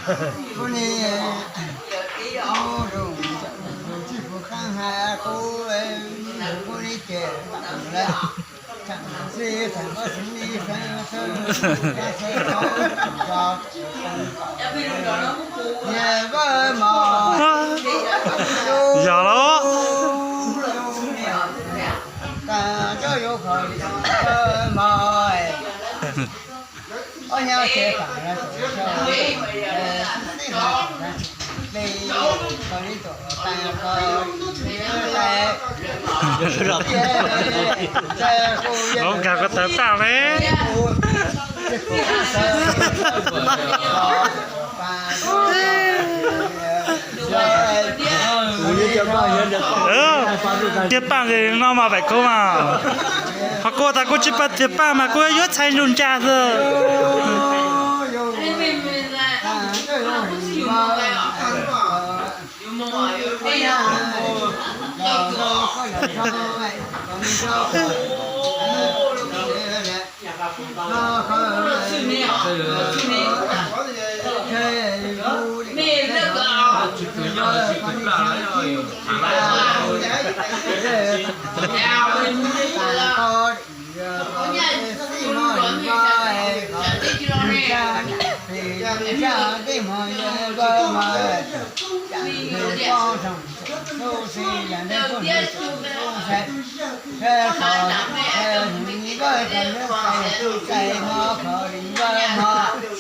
Kuv ni, kuv tus txij kuv qab hais kuv, kuv ni ces lawm. Yog los. Nkag ko taw paj ne. Tiag paj no mas pem kuv mas, ho kuv tas kuv tsis paj tiag paj mas kuv yuav txhais ntsug ncas xwb.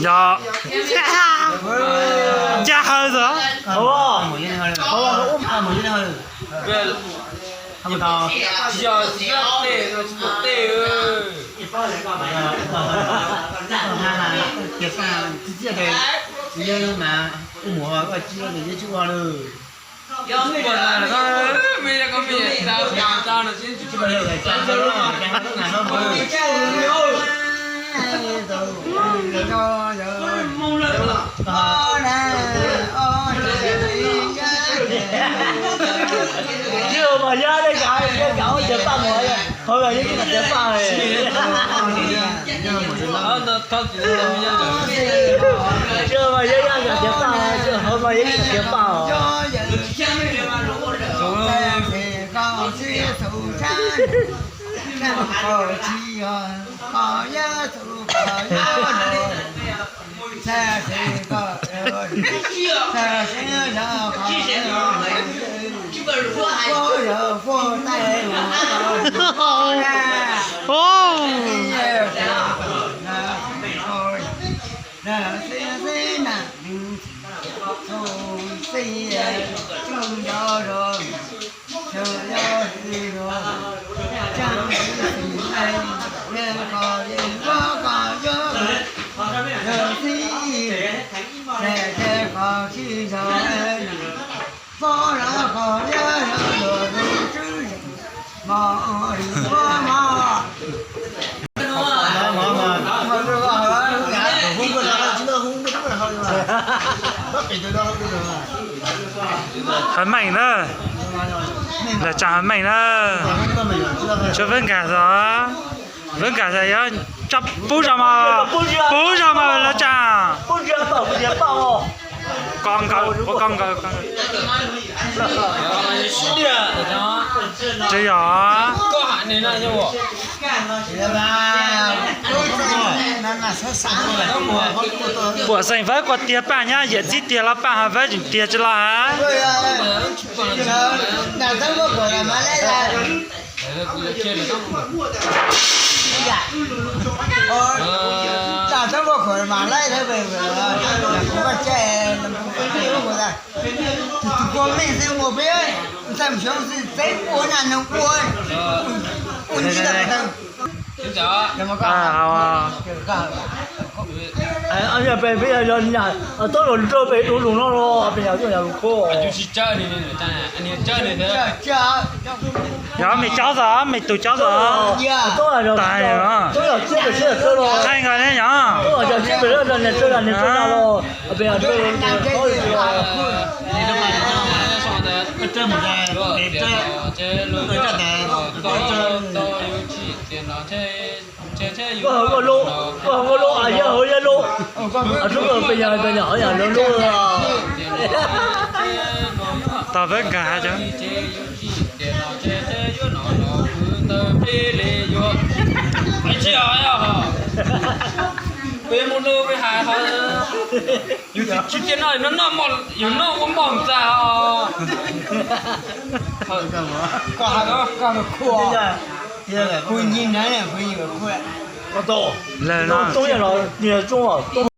Yog, ncaj hawv xwb. Yog mas yog le kav, yog kav tiag paj mus, hauv mas yog tiag paj. Yog mas yog yog tiag paj, hauv mas yog tiag paj os. Hawv meej na, lawv tsaa hawv meej na. Tsuas Vab Nkag xwb, Vab Nkag xwb yuav tso pub zog mog, pub zog mog lawv tsaa. Ko nkaws, ua ko nkaws. Tsis yog. Puam xeem Fawb kuas tiag paj nyab, yawm txiv tiag los paj, ho Fawb tseem tiag tsis los hab. Yog me caub xwb, me tug caub xwb. Taag no. Qhaij nkaus ne yog. Koj hauv koj lub, koj hauv koj lub, a yog hauv yog lub. A sub koj pes yog pes yog hauv yog lub lub. Tau peb nkag cov. Peb mus lub peb hais ho, yus tsis tias no, yus noj ua moj ntxas os. Koj hais koj, koj khuj, kuv nyi na, kuv nyi kuj khuj. Lawm no.